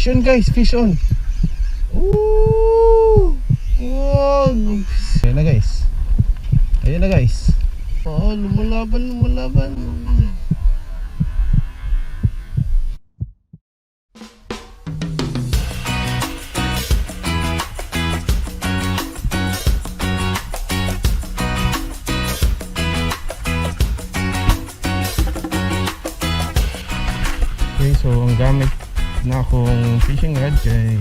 Fish on, guys, fish on. Ooh! Wow! Ayan na, guys. Ayan na, guys. Oh, lumalaban, lumalaban. Okay, so ang gamit na akong fishing rod kay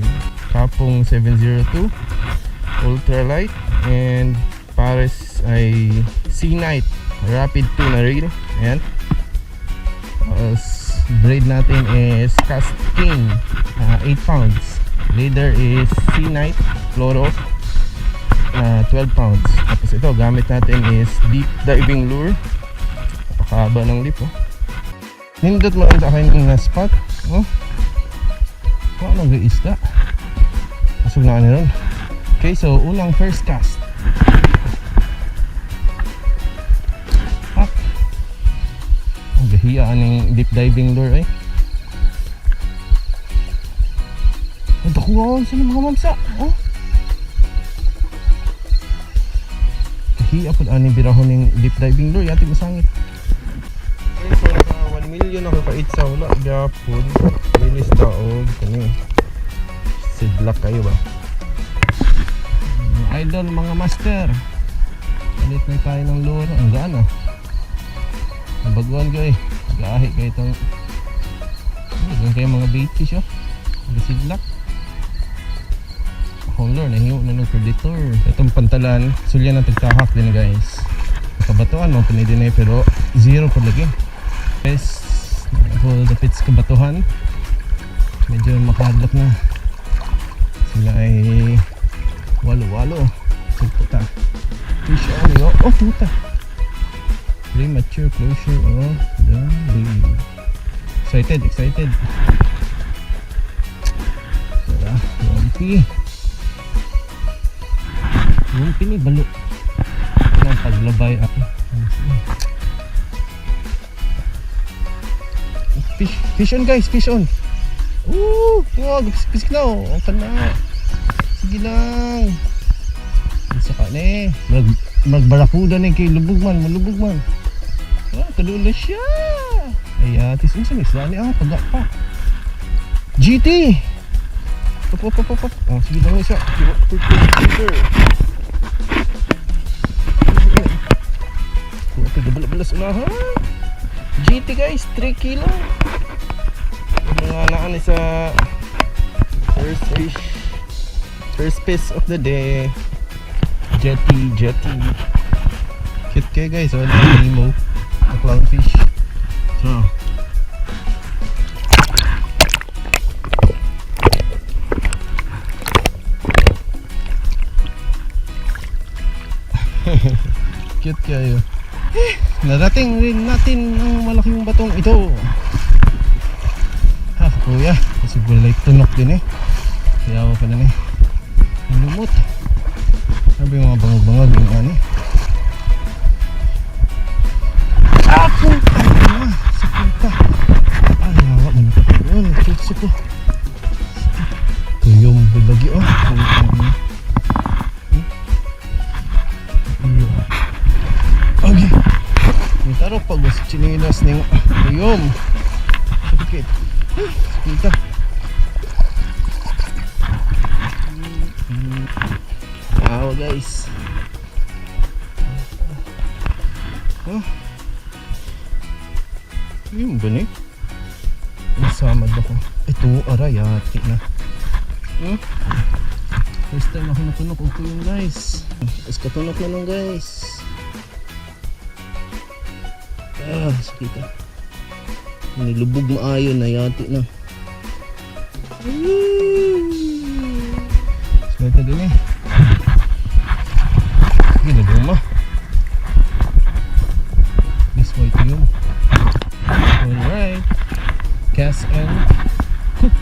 Kapong 702 ultralight and pares ay Sea Knight Rapid 2 na reel. Ayan. Tapos braid natin is Cast King 8 pounds. Leader is Sea Knight Fluoro 12 pounds. Tapos ito gamit natin is deep diving lure. Napakahaba ng lip, oh. Nindot mo ang akin na spot. Oh. Paano nag isda? Asog na ano ron. Okay, so unang first cast. Pak. Ang gahiya aning deep diving lure eh. Ang dakuha sa mga mamsa. Oh. Gahiya po aning birahon ning deep diving lure. Yati masangit. Okay, so naka 1 million ako kait sa wala gyapon. Release daog kani. Sidlak kayo ba? Mga idol, mga master. Palit na tayo ng lure. Ang gaan ah. Ang baguhan ko eh. Gahi kayo itong ano, kayo mga bait fish oh. Sidlak. Akong lure, nahiwo na ng predator. Itong pantalan, sulyan ng tagtahak din, guys. Kabatuan mo pinili din eh, pero zero pa lagi. Guys, ako dapit sa kabatuhan. Medyo makadlok na. Sila ay walo-walo. Puta. Fish on yo. Oh, puta. Premature closure of the lane. Excited, excited. Tara, lumpi. Lumpi ni balo. Ang paglabay ako. Fish, fish on, guys, fish on. Ooh, wow, pisik na oh. Ang kana. Sige lang. Isa ka ni. Mag magbarakuda ni kay lubog man, malubog man. Ah, kalulo siya. Ay, atis unsa ni isda ni ah, paga pa. GT. Pop, pop, pop, pop. Oh, sige lang isa. Kuha gabala-balas unahan. GT, guys, 3 kilo. Mga naan sa first fish. First fish of the day. Jetty, jetty. Cute kayo, guys, oh, Nemo. A clownfish. So. Cute kayo. Eh, narating rin natin ang malaking batong ito. Ha, kuya. Kasi walay tunok din eh. Kaya pa na eh. Ang lumot. Sabi yung mga bangag-bangag yung ano. Ah, puta na. Sa puta. Ay, nawa man ako. Yun, tutsi ko. Tuyong bibagi oh. Puta na. Ayun. Okay. Ang tarok pag was chinilas ning tuyom. Sakit. Ay, sakit. Wow, guys. Oh. Yun ba ni? Nasamad ako. Ito, aray, ati na. First time ako natunok og tuyong, guys. Tapos katunok na lang, guys. Ah, sakit ah. Nilubog maayo na yati na. Swerte din eh. Sige na duma. This way to you. Alright. Cast and cook.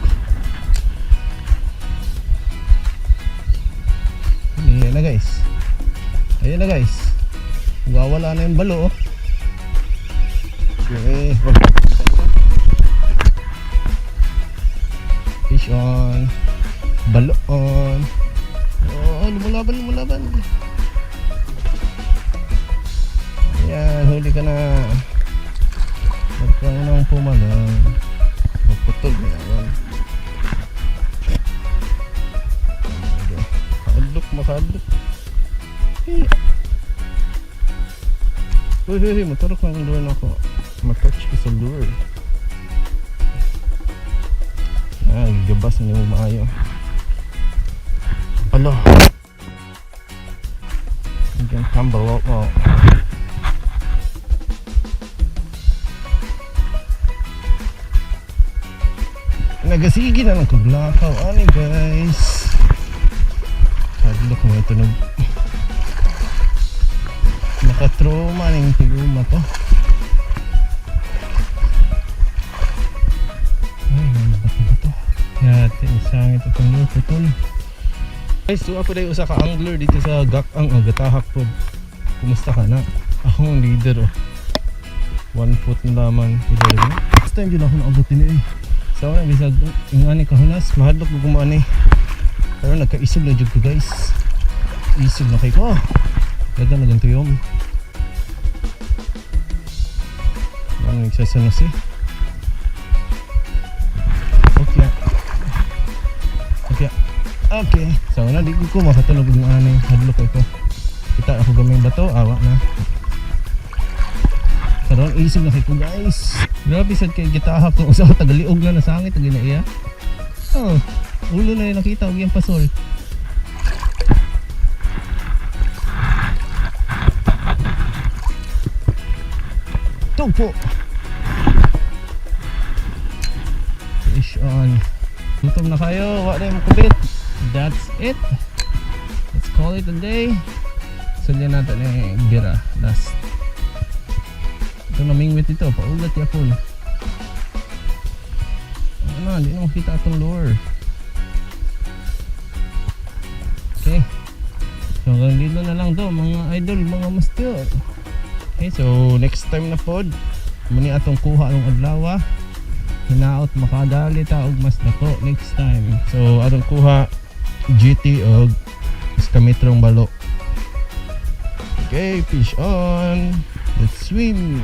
Ayan na, guys. Ayan na, guys. Wawala na yung balo oh. Okay. Oh. Fish on. On. Baloon. Oh, lumulaban, lumulaban. Ayan, huli ka na. Huwag ka nang pumalon. Magputol na yan. Makadlok, makadlok. Eh. Uy, uy, uy, maturok lang ang lure na ako. Matouch ko sa lure. Ah, gabas na mo maayo. Ala. Again, tumble oh. Nagasigi na lang kuglakaw. Ani, guys. Hadlok mo ito nag nakatroma ning tiguma to. Ay, may bato-bato. Yati, isang ito itong lure putol. Guys, tuwa po dahil usa ka angler dito sa Gakang o Gatahak po. Kumusta ka na? Ako ang leader, oh. 1 foot na lamang leader mo. First time yun ako naabot din eh. Sa so, bisag yung ani kahunas, mahadlok ko gumaan eh. Pero nagkaisog na jud ko, guys. Isog na kay ko. Ganda na ganito yung. Ano nagsasanas eh. Okay. Okay. Okay. So na di ko makatulog og ani, hadlok ko. Kita ako gamay bato, awa na. Karon isog na kay ko, guys. Grabe sad kay gitahak kung usa ka tagaliog na nasangit ang ginaiya. Oh, ulo na yung nakita og iyang pasol. Tugpo. Fish on. Gutom na kayo, wa na yung kubit. That's it. Let's call it a day. Sulyan natin eh, gira. Last. Ito namingwit ito, paugat yapon. Ano, hindi na makita atong lure. Okay. So hanggang dito na lang to, mga idol, mga master. Okay, so next time na pod, muni atong kuha ng adlaw. Hinaot makadali ta og mas dako next time. So atong kuha GT og iskametrong balo. Okay, fish on. Let's swim.